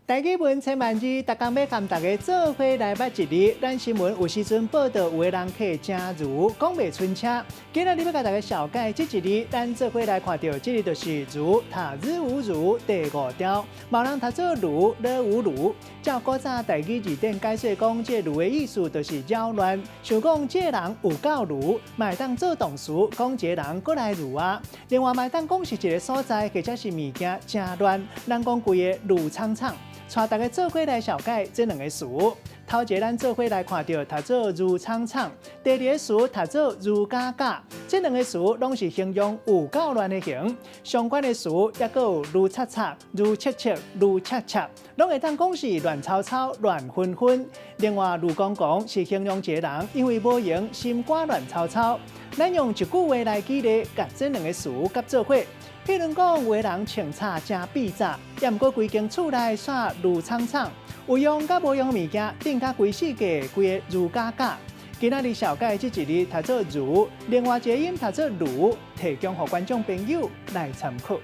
台語文千萬字，逐工欲共大家做伙來捌一字。咱新聞有時陣報道有的人客誠儒，講袂順車。今仔日欲共大家紹介這一字，咱做伙來看著，這个就是儒，讀日無如第五調。嘛有人讀做盧，魯無盧。照古早台語字典解說講，這個儒的意思就是擾亂。像講這個人有夠儒，嘛會當做動詞，講這個人閣來儒啊。另外嘛會當講是一个所在，或者是物件誠亂，人講規个儒氅氅。帶大家做伙來紹介這兩個詞。頭一个咱做伙來看著，讀做儒氅氅；第二个詞讀做儒嘎嘎。這兩个詞攏是形容有夠亂的形。相關的詞猶閣有儒擦擦、儒切切、儒恰恰，攏會當講是亂糟糟、亂紛紛。另外，儒摃摃是形容一个人因為無閒，心肝亂糟糟。咱用一句話來舉例，共這兩个詞佮做伙。譬如講，有的人穿衫誠閉雜，猶毋過規間厝內煞儒氅氅，有用佮無用的物件，轉甲規世界規个儒嘎嘎。今仔日紹介這一字讀做儒，另外一个音讀做盧，提供予觀眾朋友來參考。